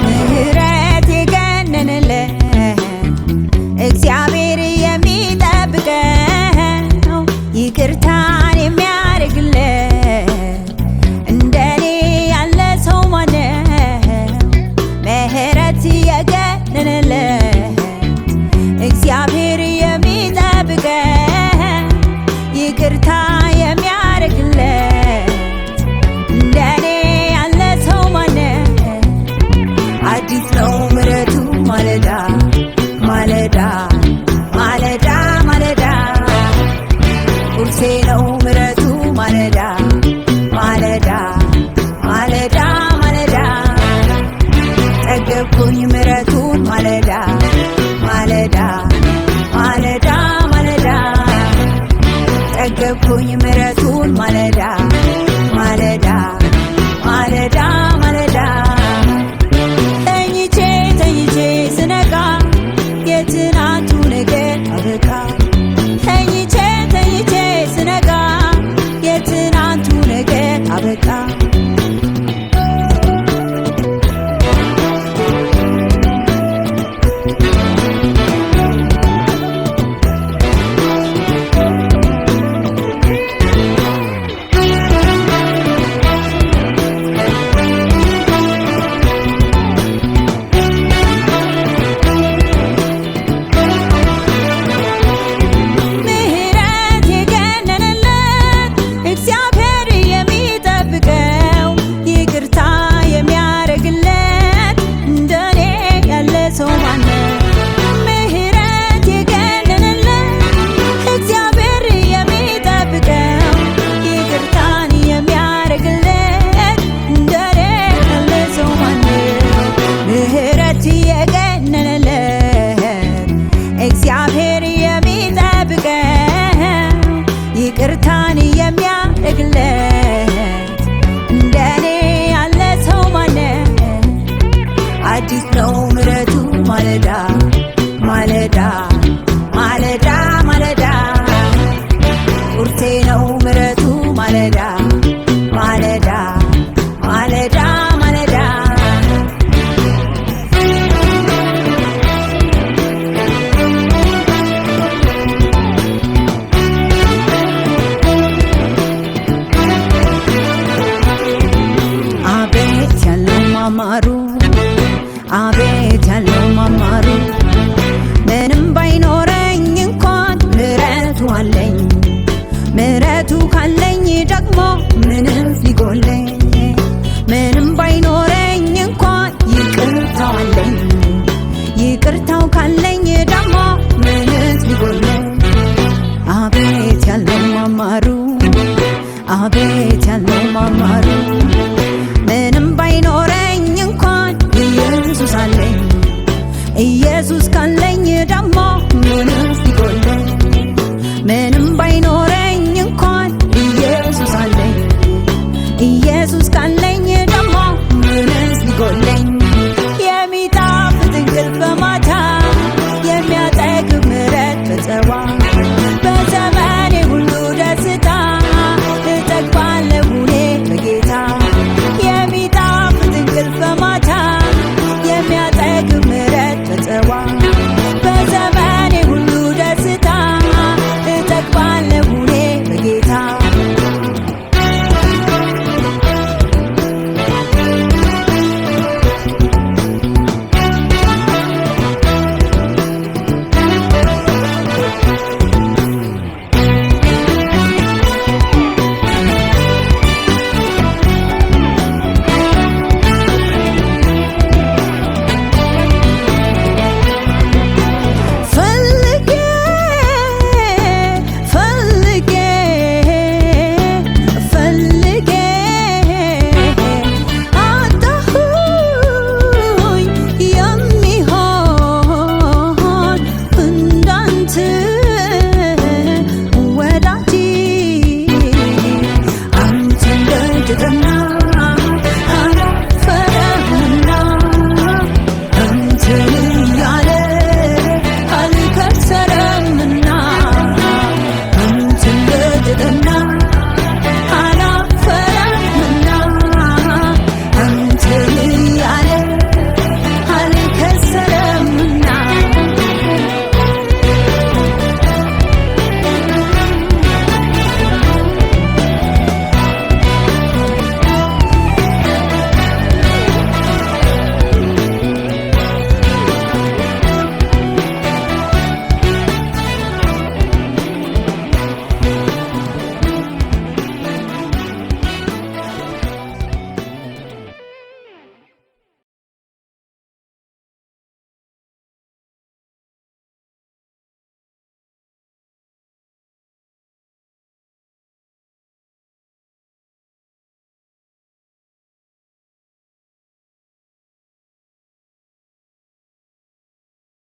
ምህረት የገነነለት እግዚአብሔር የሚጠብቀው ይቅርታን የሚያደርግለት እንደኔ ያለ ሰው ማነው? ምህረት የገነነለት እግዚአብሔር የሚጠብቀው ይቅርታ የሚያደርግለት እንደኔ ያለ ሰው ማነው? አዲስ ነው ምሕረቱ ማለዳ ማለዳ ማለዳ ማለዳ፣ ቁርሴ ነው ምሕረቱ ማለዳ ማለዳ ማለዳ ማለዳ፣ ጠገብኩኝ ምሕረቱን ማለዳ ማለዳ ማለዳ ማለዳ፣ ጠገብኩኝ ምሕረቱን ማለዳ ማለዳ ማለዳ ማለዳ። ተኝቼ ተኝቼ ስነቃ የትናንቱ ነገር አበቃ። ተኝቼ ተኝቼ ስነቃ የትናንቱ ነገር አበቃ። ምህረት የገነነለት እግዚአብሔር የሚጠብቀው ይቅርታ የሚያደርግለት እንደኔ ያለ ሰው ማነው? ምህረት የገነነለት እግዚአብሔር የሚጠብቀው ይቅርታን የሚያደርግለት እንደኔ ያለ ሰው ማነው? ምህረት የገነነለት እግዚአብሔር የሚጠብቀው ይቅርታን የሚያደርግለት እንደኔ ያለ ሰው ማነው? አዲስ ነው ምሕረቱ ማለዳ ማለዳ